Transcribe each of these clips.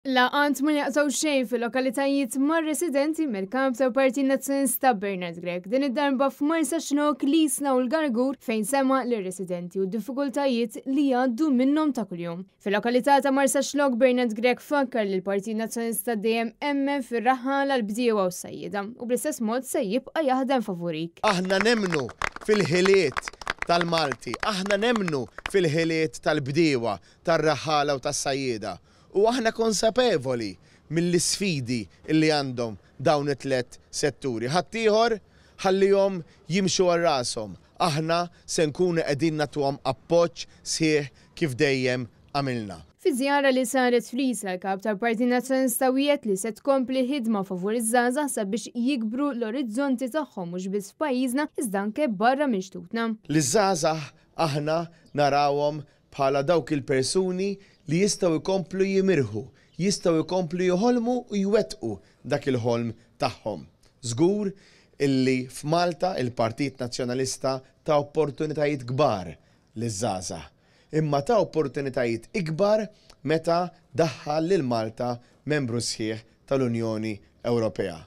Laqgħat ma jaqtgħu xejn fil-lokalitajiet mar-residenti mill-Kap tal-Partit Nazzjonalista Bernard Grech, din id-darba f'Marsaxlokk, l-Isla u l-Gargur fejn sema' lir-residenti u d-diffikultajiet li jgħaddu minnhom ta' kuljum. Fil-lokalità ta' Marsaxlokk Bernard Grech fakkar li l-Partit Nazzjonalista dejjem emmen fir-raħħala, l-bdiewa u s-sajjieda u bl-istess mod se jibqa' jaħdem favurik. Aħna nemmnu fil-ħiliet tal-Malti, aħna nemmnu fil-ħiliet tal-bdiewa, tar-raħħala u tas-sajjieda. U aħna konsapevoli mill-isfidi li għandhom dawn it-tlett setturi. Ħaddieħor ħallihom jimxu għal rashom. Aħna se nkunu qegħdin nagħtuhom appoġġ sħiħ kif dejjem għamilna. Fi żjara li saret fl-Isla l-Kap tal-Partit Nazzjonalista wiegħed li se tkompli ħidma favur iż-żgħażagħ sabiex jikbru l-orizzonti tagħhom mhux biss f'pajjiżna iżda anke barra minn xtutna. Liż-żgħażagħ aħna narawhom bħala dawk il-persuni li jistgħu jkomplu jimirħu, jistgħu jkomplu joħolmu u jwettqu dak il-ħolm tagħhom. Żgur illi f'Malta il-Partit Nazzjonalista ta opportunitajiet kbar liż-żgħażagħ. Imma ta opportunitajiet ikbar meta daħħal lil Malta membru sħiħ tal-Unjoni Ewropea.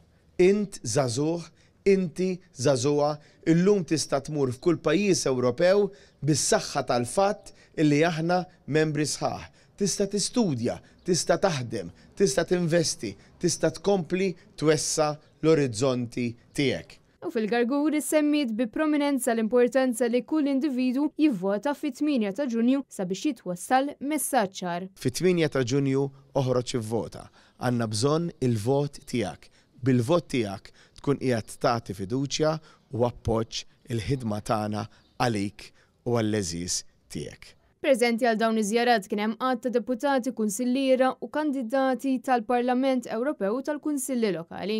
Int żagħżugħ, inti żagħżugħa, illum tista' tmur f'kull pajjiż Ewropew bis-saħħa tal-fatt illi aħna membri sħaħ. Tista' tistudja, tista' taħdem, tista' tinvesti, tista' tkompli twessa' l-orizzonti tiegħek. U fil-Gargur issemmiet bi prominenza l-importanza li kull individwu jivvota fit-8 ta' Ġunju sabiex jitwassal messaġġ ċar. Fit-8 ta' Ġunju oħroġ ivvota. Għandna bżonn il-vot tiegħek. Bil-vot tiegħek tkun qiegħed tagħti fiduċja u appoġġ il-ħidma tagħna għalik u għall-għeżież tiegħek. Preżenti għal dawn iż-żjarat kien hemm għadd ta' deputati, kunsilliera u kandidati tal-Parlament Ewropew u tal-Kunsilli Lokali.